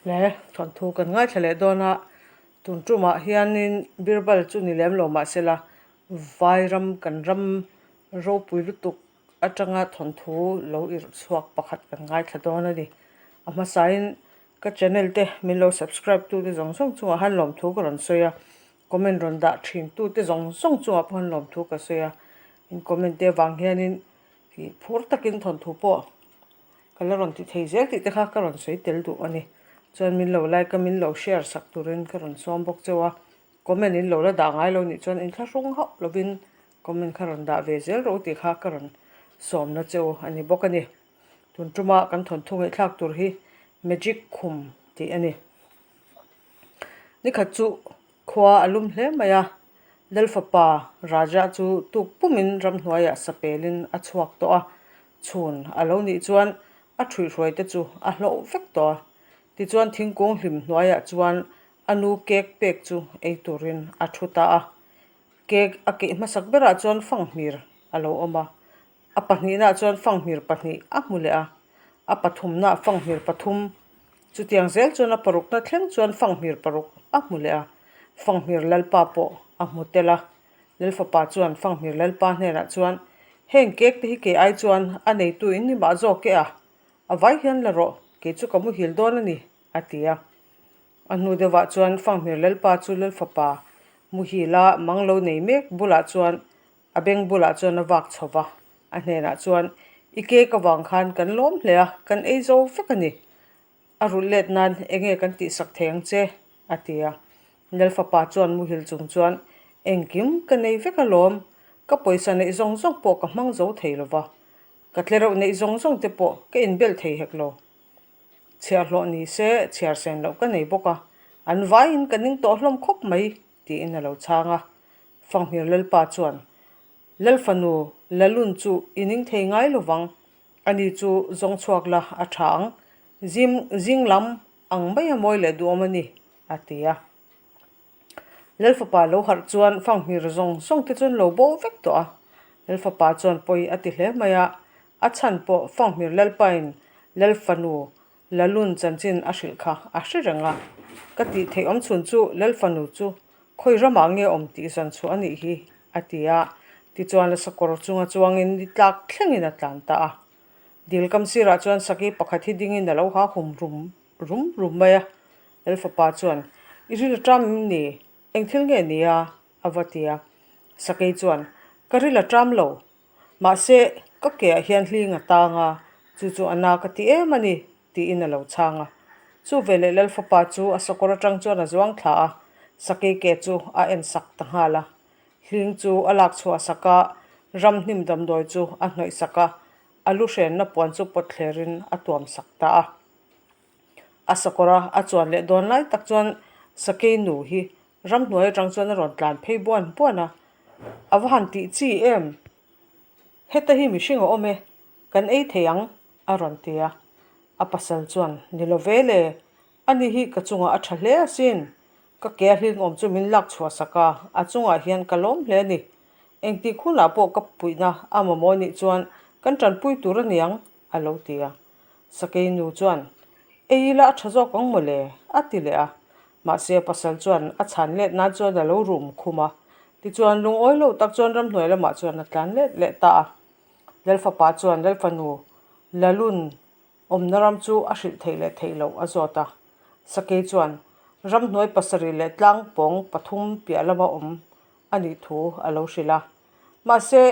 Hle thawnthu kan ngaithla leh dawn a, tun tumah hianin Birbal chu ni lem lo mah sela Vairam kan ram ropui lutuk atanga thawnthu lo irh chhuak pakhat kan ngaithla dawn a ni. A hmasain ka channel te min lo subscribe tute zawng zawng chungah han lawmthu ka rawn sawi a, comment rawn dah thin tute zawng zawng chungah pawh han lawmthu ka sawi a, in comment te avang hianin ih phur takin thawnthu pawh Ka la rawn ti thei zel tih te kha ka rawn sawi tel duh a ni. Chuan min lo like a, min lo share sak turin ka rawn sawm bawk cheu a. Comment in lo la dah ngai lo nih chuan inthlahrung hauh lovin comment kha rawn dah ve zel rawh u tih kha ka rawn sawmna cheu a ni bawk a ni. Tun tuma kan thawnthu ngaihthlak tur hi Magic Khum tih a ni. Nikhat chu khua a lum hle mai a, Lalfapa Raja chu tuk pumin ramhnuaiah sapelin a chhuak tawh a, Chhun a lo nih chuan a ṭhuihhruai te chu a hlauh vek tawh a. Tichuan thingkung hlim hnuaiah chuan a nu cake pek chu ei turin a ṭhu ta a. Cake a keih hmasak berah chuan fanghmir a lo awm a. A pahnihnaah chuan fanghmir pahnih a hmu leh a. A pathumnaah fanghmir pathum. Chutiang zel chuan a parukna thleng chuan fanghmir paruk a hmu leh a. Fanghmir lalpa pawh a hmu tel a. Lalfapa chuan Fanghmir Lalpa hnenah chuan, Heng cake te hi kei ai chuan a neitu in ni mah zawk e a, a vai hian la rawh, kei chu ka muhil dawn a ni, a ti a. A hnu deuhah chuan Fanghmir Lalpa chu Lalfapa muhila mang lo nei mek bulah chuan a beng bulah chuan a vak chho va, a hnenah chuan, I cake avang khan kan lawm hle a, kan ei zo vek a ni. A rulh let nan enge kan tihsak thei ang che? a ti a. Lalfapa chuan muhil chung chuan, Engkim ka nei vek alawm, ka pawisa neih zawng zawng pawh ka hmang zo thei lo va, ka tlereuh neih zawng zawng te pawh ka inbelh thei hek lo. Chhiahhlawh ni se chhiar sen loh ka nei bawk a, an vaiin ka ning tawh hlawm khawp mai, tiin a lo chhang a. Fanghmir Lalpa chuan, Lalfanu, Lalun chu i ning thei ngai lo vang, ani chu zawng chhuak la a tha ang, zim zing lam ang mai a mawi leh duhawm a ni, a ti a. Lalfapa lo harh chuan fanghmir zawng zawng te chuan lo bo vek tawh a. Lalfapa chuan pawi a ti hle mai a, a chhan pawh fanghmir Lalpain Lalfanu Lalun chanchin a hrilh kha a hre reng a, ka tih theih awm chhun chu Lalfanu chu khawi ramah nge awm tih zan chhuah a nih hi, a ti a. Tichuan a sakawr chunga chuangin ni tlak thlengin a tlan ta a. Dil kam sirah chuan saki pakhat hi dingin a lo ha hum rum rum rum mai a. Lalfapa chuan, I ril a ṭam em ni? Eng thil nge ni a? a va ti a. Sakei chuan, Ka ril a ṭam lo. Mahse, ka keah hian hling a tang a, chu chu a na ka ti em a ni, tiin a lo chhang a. Chu veleh Lalfapa chu a sakawr atang chuan a zuang thla a, sakei ke chu a en sak ta nghal a. Hling chu a lak chhuah sak a, ram hnim damdawi chu a hnawih sak a, a lu hrenna puan chu pawt thlerin a tuam sak ta a. A sakawra a chuan leh dawn lai tak chuan sakei nu hi Ramhnuai atang chuan a rawn tlan phei buan buan a, A va han tih chi em? Heta hi mihring a awm e, kan ei thei ang, a rawn ti a. A pasal chuan, Ni lo ve le, ani hi ka chungah a tha hle asin. Ka ke a hling awm chu min lak chhuah sak a, a chungah hian ka lawm hle a ni. Engtik hunah pawh ka puihna a mamawh nih chuan kan tanpui tur a niang, a lo ti a. Sakei nu chuan, Ei ila a tha zawk ang mawle, a ti leh a. Mahse a pasal chuan a chhan let nan chuan a lo rum khum a. Tichuan lungawi lo tak chuan ramhnuai lamah chuan a tlan let leh ta a. Lalfapa chuan Lalfanu Lalun awmna ram chu a hrilh theih leh theih loh a zawt a. Sakei chuan ramhnuai pasarih leh tlang pawng pathum piah lama awm a nih thu a lo hrilh a. Mahse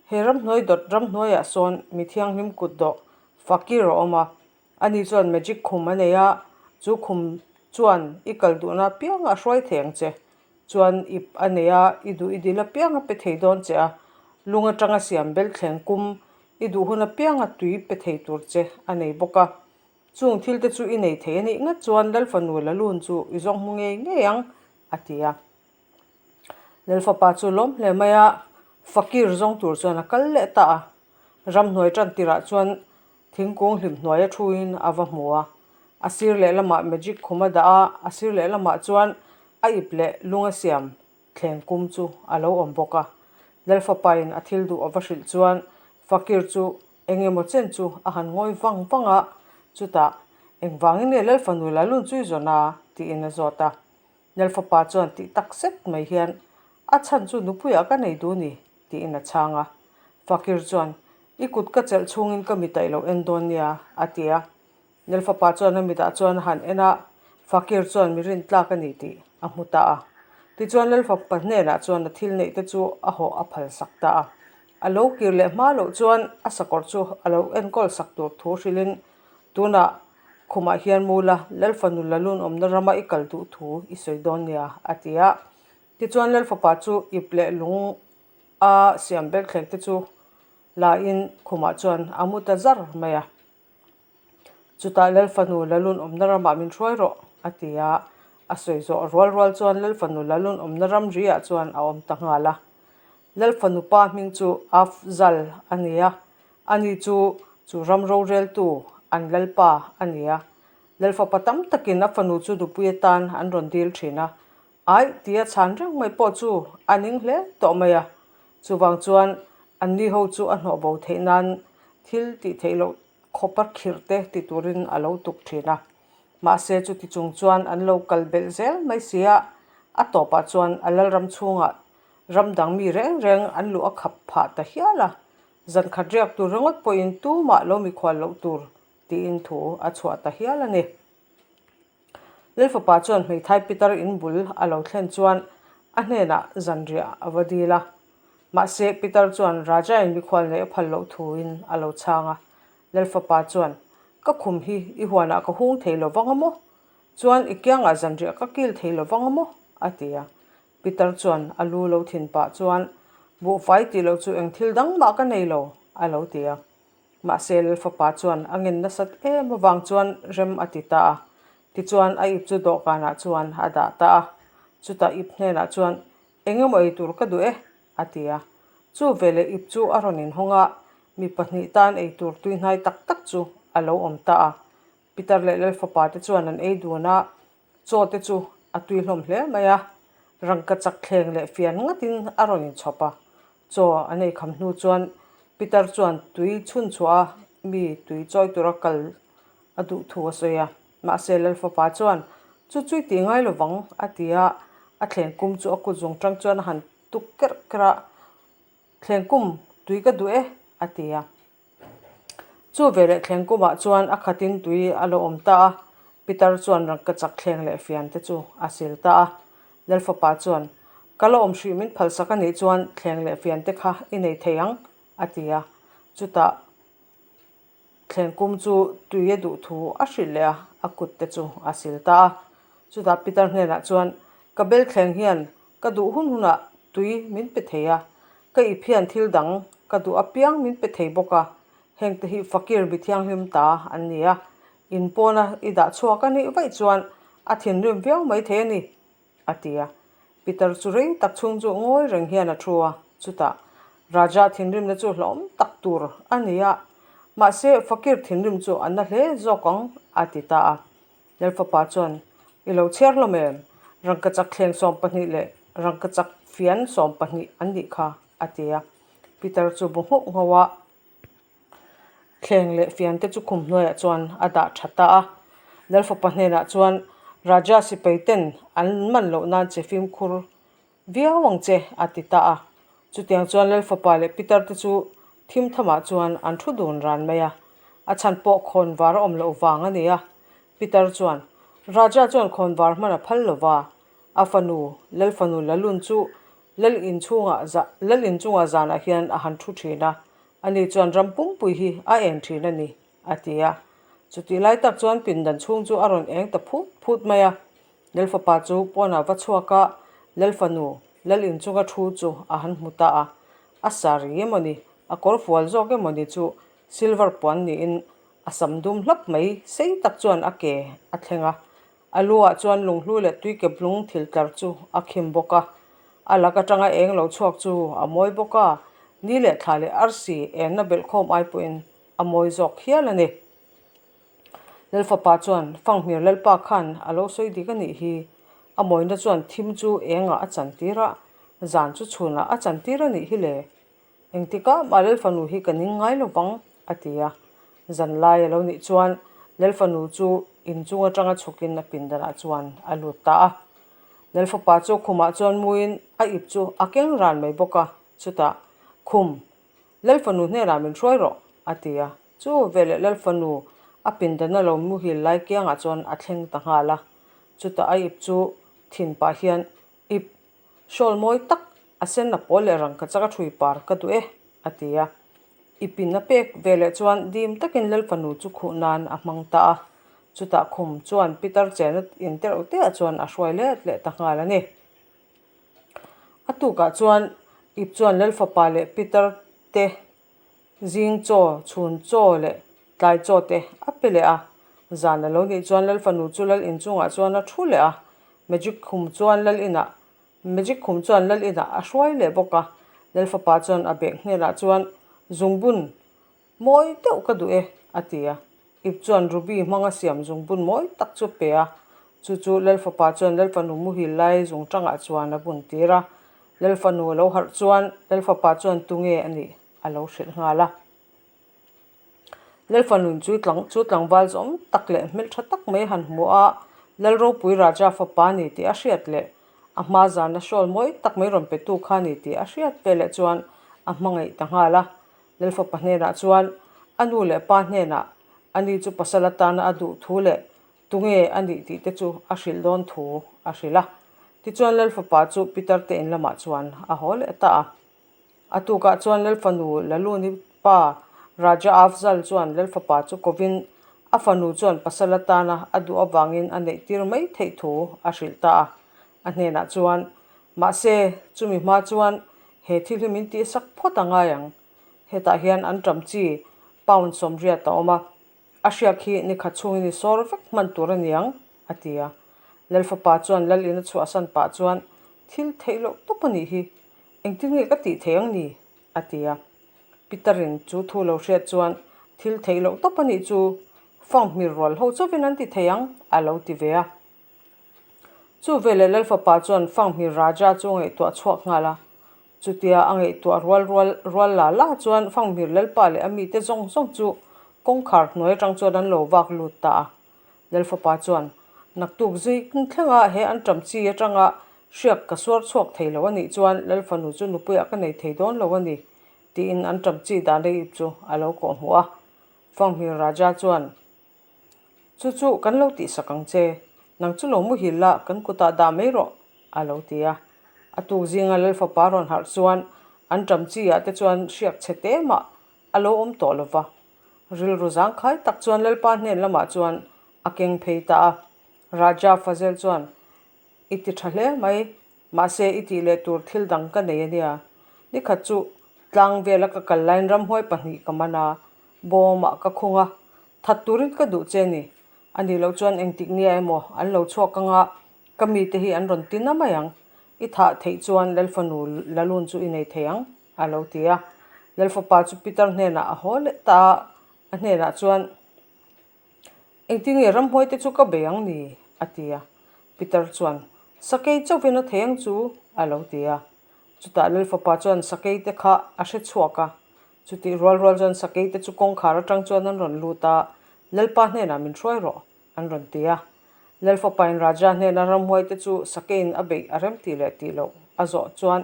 he ramhnuai dawt ramhnuaiah sawn mi thianghlim kut dawh fakir a awm a. Ani chuan magic khum a nei a, chu khum chuan i kal duhna apianga a hruai thei ang che. Chuan ip a nei a, i duh i dil apianga pe thei dawn che a, lung atanga siam bel thleng kum i duh hun apianga tui pe thei tur che a nei bawk a. Chung thil te chu i nei thei a nih ngat chuan Lalfanu Lalun chu i zawng hmu ngei ngei ang, a ti a. Lalfapa chu lawm hle mai a, fakir zawng tur chuan a kal leh ta a. Ramhnuai tan tirah chuan thingkung hlim hnuai a thuin a va hmu a, a sir lehlamah magic khum a dah a, a sir lehlamah chuan a ip leh lung a siam thleng kum chu a lo awm bawk a. Lalfapain a thil duh a va hrilh chuan fakir chu eng emaw chen chu a han ngawi vang vang a, chutah. Engvangin nge Lalfanu Lalun chu i zawn a? tiin a zawt a. Lalfapa chuan tih tak zet mai hian, A chhan chu nupuiah ka nei duh ni, tiin a chhang a. Fakir chuan, I kut ka chelh chhungin ka mitaih lo en dawn nia, a ti a. Lalfapa chuan a mitah chuan a han en a, Fakir chuan mi rintlak a ni tih a hmu ta a. Tichuan Lalfapa hnenah chuan a thil neih te chu a hawh a phal sak ta a. A lo kir leh hma loh chuan a sakawr chu a lo enkawl sak tur thu hrilhin tunah khumah hian mu la, Lalfanu Lalun awmna rama i kal duh thu i sawi dawn nia, a ti a. Tichuan Lalfapa chu ip leh lung a siam belthleng te chu la in khumah chuan a mu ta zar mai a. Chutah Lalfanu Lalun awmna ramah min hruai rawh, a ti a. A sawi zawh rual rual chuan Lalfanu Lalun awmna ramri ah chuan a awm ta nghal a. Lalfanu pa hming chu Afzal a ni a, ani chu chu ram roreltu an lalpa a ni a. Lalfapa tam takin a fanu chu nupui atan an rawn dil thin a, Aih tia chhan reng mai pawh chu a ning hle tawh mai a. Chuvang chuan anni ho chu a hnawh bo theih nan thil tih theih loh khawpa khirh te ti turin a lo tuk thin a. Mahse chuti chung chuan an lo kal belh zel mai si a, a tawpah chuan a lalram chhungah ram dang mi reng reng an luh a khap phah ta hial a. Zankhat riak tur ringawt pawhin tumah lo mikhual loh tur tiin thu a chhuah ta hial a ni. Lalfapa chuan hmeithai pitar in bul a lo thlen chuan a hnenah zanriah a va dil a. Mahse, pitar chuan Raja in mikhual neih a phal loh thuin a lo chhang a. Lalfapa chuan, Ka khum hi i huanah ka hung thei lo vang a maw? Chuan i kiangah zanriah ka kil thei lo vang a maw? a ti a. Pitar chuan a lu lo thin pah chuan, Buhfai tih loh chu eng thil dang mah ka nei lo, a lo ti a. Mahse, Lalfapa chuan a ngen nasat em avang chuan rem a ti ta a. Tichuan, a ip chu dawhkanah chuan a dah ta a. Chutah ip hnenah chuan, Eng emaw ei tur ka duh e, a ti a. Chu veleh ip chu a rawn inhawng a, mi pahnih tan ei tur tuihnai tak tak chu a lo awm ta a. Pitar leh Lalfapa te chuan an ei dun a, chaw te chu a tui hlawm hle mai a, rangka chak thleng leh fian ngatin a rawn inchhawp a. Chaw an ei kham hnu chuan Pitar chuan tui chhun chhuah a mi tui chawi tura kal a duh thu a sawi a. Mahse Lalfapa chuan, Chu chui tih ngai lo vang, a ti a, a thleng kum chu a kut zawng tang chuan a han tuk kerh kerh a, Thleng kum, tui ka duh e, a ti a. Chu veleh thleng kumah chuan a khatin tui a lo awm ta a, Pitar chuan rangkachak thleng leh fian te chu a sil ta a. Lalfapa chuan, Ka la awm hrih min phalsak a nih chuan thleng leh fian te kha i nei thei ang, a ti a. Chutah thleng kum chu tui a duh thu a hrilh leh a, a kut te chu a sil ta a. Chutah Pitar hnenah chuan, Ka bel thleng hian Ka duh hun hunah tui min pe thei a, ka ip hian thil dang ka duh apiang min pe thei bawk a, hengte hi fakir mi thianghlim ta an ni a, in pawna i dah chhuak a nih vaih chuan a thinrim viau mai thei a ni, a ti a. Peter chu rei tak chhung chu ngawi reng hian a thu a, chutah Raja thinrimna chu hlauhawm tak tur a ni a, mahse fakir thinrim chu a na hle zawk ang, a ti ta a. Lalfapa chuan, I lo chhiar hlawm em? Rangkachak thleng 12 leh rangkachak fian 12 an nih kha, a ti a. Peter chu bu nghauh nghauh a, thleng leh fian te chu khum hnuaiah chuan a dah tha ta a. Lalfapa hnenah chuan, Raja sipai ten an man loh nan che fimkhur Viau ang che, a ti ta a. Chutiang chuan Lalfapa leh Pitar te chu thim thamah chuan an thu dun ran mai a. A chhan pawh khawnvar a awm loh vang a ni a. Pitar chuan, Raja chuan khawnvar hman a phal lo va, a fanu, Lalfanu Lalun chu Lal in chhungah Lal in chungah zanah hian a han thu thin a, ani chuan ram pumpui hi a en thin a ni, a ti a. Chutih lai tak chuan pindan chhung chu a rawn eng ta phut phut mai a. Lalfapa chu pawnah va chhuak a, Lalfanu, Lal inchunga thu chu a han hmu ta a. A saree emaw ni, a kawr fual zawk emaw ni chu silver puan niin a sam dum hlap mai sei tak chuan a ke a thleng a. A lu ah chuan lunghlu leh tuikep lung thil tlar chu a khim bawk a. A lak atanga eng lo chhuak chu a mawi bawk a, ni leh thla leh arsi enna belhkhawm ai pawhin a mawi zawk hial a ni. Lalfapa chuan, Fanghmir Lalpa khan a lo sawi dik a nih hi. A mawina chuan thim chu engah a chantir a, zan chu chhunah a chantir a nih hi le. Engtikah mah Lalfanu hi ka ning ngai lo vang, a ti a. Zan lai a lo nih chuan Lalfanu chu. inchung atanga chhukin a pindanah chuan a lut ta a. Lalfapa chu khumah chuan muin a ip chu a keng ran mai bawk a, chutah, Khum, Lalfanu hnenah min hruai rawh, a ti a. Chu veleh Lalfanu a pindana lo muhil lai kiangah chuan a thleng ta nghal a. Chutah a ip chu thin pah hian, Ip, shawl mawi tak, a sen a pawl leh rangka chak a ṭhui par ka duh e, a ti a. Ipin a pek veleh chuan dim takin Lalfanu chu khuh nan a hmang ta a. Chutah khum chuan Pitar chena in tereuh teah chuan a hruai let leh ta nghal a ni. A tukah chuan Ip chuan Lalfapa leh Pitar te zing chaw, chhun chaw leh tlai chaw te a pe leh a. Zan a lo nih chuan Lalfanu chu Lal inchungah chuan a thu leh a. Magic khum chuan Lal inah Magic khum chuan Lal inah a hruai leh bawk a. Lalfapa chuan a bek hnenah chuan zungbun Mawi deuh ka duh e, a ti a. Ip chuan Ruby hmanga siam zungbun mawi tak chu pe a. Chu chu Lalfapa chuan Lalfanu muhil lai zungtangah chuan a bun tir a. Lalfanu a lo harh chuan Lalfapa chuan tunge a nih a lo hrilh nghal a. Lalfanuin chu tlang chu tlangval zawm tak leh hmeltha tak mai han hmu a, Lalropui Raja fapa a ni tih a hriat leh a hma zana shawl mawi tak mai rawn petu kha a ni tih a hriat veleh chuan a hmangaih ta nghal a. Lalfapa hnenah chuan a nu leh pa hnenah a ni chu pasal atana a duh thu leh tunge a nih tih te chu a hrilh dawn thu a hrilh a. Tichuan Lalfapa chu Pitar te in lamah chuan a haw leh ta a. A tukah chuan Lalfanu Laluni pa Raja Afzal chuan Lalfapa chu kovin a fanu chuan pasal atana a duh avangin a neih tir mai theih thu a hrilh ta a. A hnenah chuan, Mahse, chumi hma chuan He thil hi min tihsak phawt a ngai ang. Hetah hian an ṭam chi pound 80 a awm a, a hriak hi ni khat chhungin i sawr vek hman tur a niang, a ti a. Lalfapa chuan lal in a chhuahsan pah chuan, Thil theih loh tawp a nih hi, engtin nge ka tih theih ang ni? a ti a. Peter-in chu thu lo hriat chuan, Thil theih loh tawp a nih chu, fanghmir rual ho chauhin an ti thei ang, a lo ti ve a. Chu veleh Lalfapa chuan Fanghmir Raja chu a ngaihtuah chhuak nghal a. Chutia a ngaihtuah rual rual rual la la chuan Fanghmir Lalpa leh a mite zawng zawng chu kawngkhar hnuai atang chuan an lo vak lut ta a. Lalfapa chuan, Naktuk zui thlenga he an ṭam chi atanga hriak ka suar chhuak thei lo a nih chuan Lalfanu chu nupuiah ka nei thei dawn lo a ni, tiin an ṭam chi dan rei ip chu a lo kawhhmuh a. Fanghmir Raja chuan, Chu chu kan lo tihsak ang che, nang chu lo muhil la kan kutah dah mai rawh, a lo ti a. A tuk zinga Lalfapa rawn harh chuan an ṭam chi ah te chuan hriak chhe te mah a lo awm tawh lo va. Rilru zangkhai tak chuan Lalpa hnen lamah chuan a keng phei ta a. Raja Fazel chuan, I ti ṭha hle mai, Mahse, i tih leh tur thil dang ka nei a nia. Nikhat chu tlang vela ka kal laiin ramhuai pahnih ka man a, bawmah ka khung a, that turin ka duh che ni. A nih loh chuan engtik nia emaw an lo chhuak anga ka mite hi an rawn ti na mai ang. I thah theih chuan Lalfanu Lalun chu i nei thei ang, a lo ti a. Lalfapa chu Peter hnenah a haw leh ta a, a hnenah chuan, Engtin nge ramhuai te chu ka bei ang ni? a ti a. Peter chuan, Sakei chauhin a thei ang chu, a lo ti a. Chutah Lalfapa chuan sakei te kha a hre chhuak a. Chutih rual rual chuan sakei te chu kawngkhar atang chuan an rawn lut a, Lalpa hnenah min hruai rawh, an rawn ti a. Lalfapain Raja hnena ramhuai te chu sakeiin a beih a rem tih leh tih loh a zawh chuan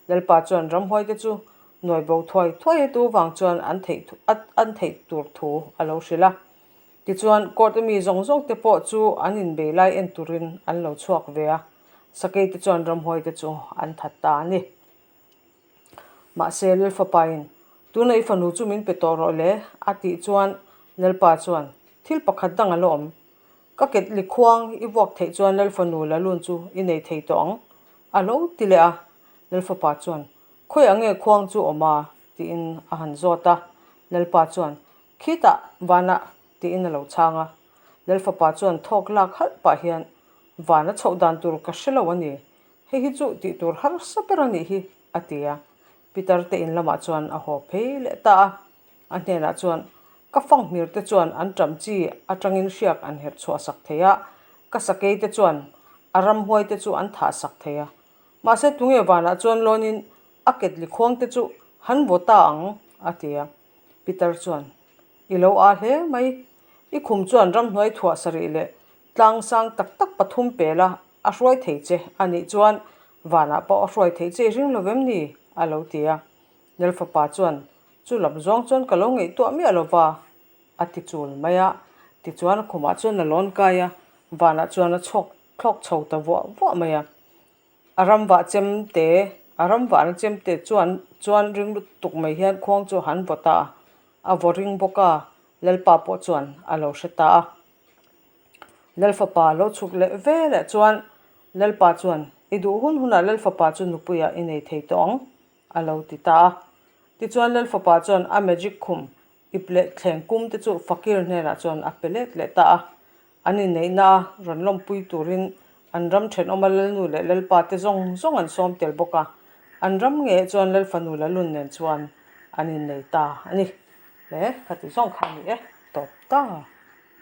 Lalpa chuan ramhuai te chu nuai bo thuai thuai a tu vang chuan an theih an theih tur thu a lo hrilh a. Tichuan court a mi zawng zawng te pawh chu an inbei lai en turin an lo chhuak ve a, sakei te chuan ramhuai te chu an that ta a ni. Mahse Lalfapain, Tuna i fanu chu min pe tawh rawh le, a tih chuan Lalpa chuan, Thil pakhat dang a la awm. Ka ketli khuang i vuak theih chuan Lalfanu Lalun chu i nei thei tawh ang, a lo ti leh a. Lalfapa chuan, Khawiah nge khuang chu awm a? tiin a han zawt a. Lalpa chuan, Khitah, vanah, tiin a lo chhang a. Lalfapa chuan thawk lak halh pah hian, Vana chhoh dan tur ka hre lo a ni. Hei hi chu tih tur harsa ber a nih hi, a ti a. Peter te in lamah chuan a haw phei leh ta a. A hnenah chuan, Ka fanghmir te chuan an ṭam chi aṭangin hriak an herh chhuah sak thei a, ka sakei te chuan a ramhuai te chu an thah sak thei a. Mahse tunge vanah chuan lawnin a ketli khuang te chu han vaw ta ang, a ti a. Peter chuan, I lo aa hle mai. I khum chuan ramhnuai thuah sarih leh tlang sang tak tak pathum pela a hruai thei che a nih chuan vanah pawh a hruai theih che i ring lo vem ni? a lo ti a. Lalfapa chuan, Chu lam zawng chuan ka lo ngaihtuah miah lo va, a ti chul mai a. Tichuan a khumah chuan a lawn kai a, vanah chuan a chhawk thlawk chho ta vuah vuah mai a. A ram vah chem te, a ram vahna chem te chuan chuan ring lutuk mai hian khuang chu a han vaw ta a, a vaw ring bawk a, Lalpa pawh chuan a lo hre ta a. Lalfapa lo chhuk leh ve leh chuan Lalpa chuan, I duh hun hunah Lalfapa chu nupuiah i nei thei tawh ang, a lo ti ta a. Tichuan Lalfapa chuan a magic khum ip leh thleng kum te chu Fakir hnenah chuan a pe let leh ta a. An inneihna a rawn lawmpui turin an ram thenawma Lalnu leh Lalpa te zawng zawng an sawm tel bawk a. An ram ngeiah chuan Lalfanu Lalun nen chuan an innei ta a ni. Le, khati zawng kha a ni e, tawp ta.